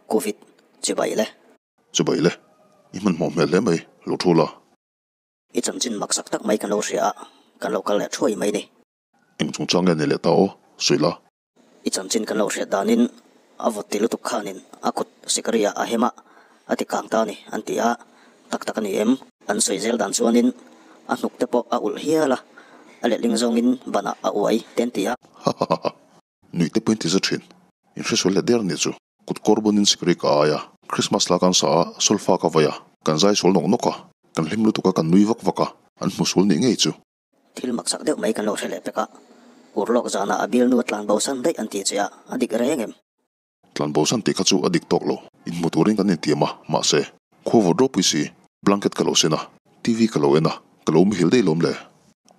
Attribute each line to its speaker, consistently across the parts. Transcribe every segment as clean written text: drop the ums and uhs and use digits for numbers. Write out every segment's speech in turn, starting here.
Speaker 1: Covid chibai le.
Speaker 2: Chibai le. I hmanhmawh hmel hle mai, lo thu la.
Speaker 1: I chanchin maksak tak mai kan lo hria a, kan lo kal leh thuai mai ni.
Speaker 2: Eng chungchang nge ni leh ta aw, sawi la.
Speaker 1: I chanchin kan lo hriat danin a vawt ti lutuk khanin a kut sikari ah a hem a, a ti kang ta a ni an ti a, tak tak a ni em? An sawi zel dan chuanin a hnuk te pawh a ulh hial a, a letling zawngin banah a uai te an ti a.
Speaker 2: Ha ha ha ha. Nuih te pawhin ti za thin. In hresual leh der a nih chu. Kut kawr bunin sikari ka ai a, Christmas la kan sa a, solfa ka vai a, kan zai sual nawk nawk a, kan hlim lutuk a kan nui vak vak a, an hmu sual nih ngei chu.
Speaker 1: Thil maksak deuh mai kan lo hre leh pek a, Urlawk zanah a bialnu a tlan bosan daih an ti che a, a dik reng em?
Speaker 2: Tlan bosan tih kha chu a dik tawk lo, inhmu turin kan intiam a, mahse, khua vawt ropui si, blanket ka lo sen a, TV ka lo en a, ka lo muhil daih lawm le.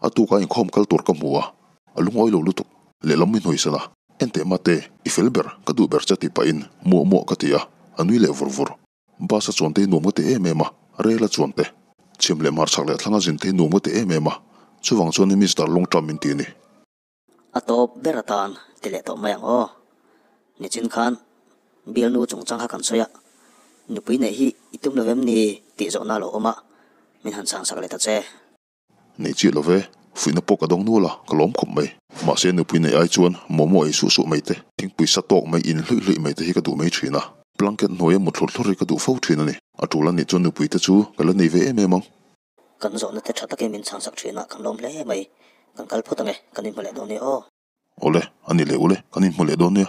Speaker 2: A tuka inkhawm kal tur ka hmu a, a lungawi lo lutuk, lehlam mi hnuaisan a, Enteh mate, i fel ber, ka duh ber che tih pahin muah muah ka ti a, a nui leh vur vur. Bus a chuan te hi nuam ka ti em em a, rail a chuan te, chhim leh hmarchhak leh thlang a zin te hi nuam ka ti em em a, chuvang chuan i Mister Longtram min ti a ni.
Speaker 1: A tawp ber atan ti leh tawh mai ang aw. Nichin khan bialnu chungchang kha kan sawi a, nupui neih hi i tum lo em ni tih zawhna a lo awm a, min han chhang sak leh ta che.
Speaker 2: Nei chiah lo ve, fuihna pawh ka dawng nual a, ka lawm khawp mai. Mahse nupui neih ai chuan momo ei suh suh mai te, thingpui sa tawk mai in hluih hluih mai te hi ka duh mai thin a. Blanket hnuaia mut thlur thlur hi ka duh fo thin a ni. A tul a nih chuan nupui te chu ka la nei ve em em ang.
Speaker 1: Kan zawhna te tha takin min chhang sak thin a, kan lawm hle mai. Kan kal phawt ange, kan inhmu leh dawn nia aw.
Speaker 2: Awle, a ni leh ule, kan inhmu leh dawn nia.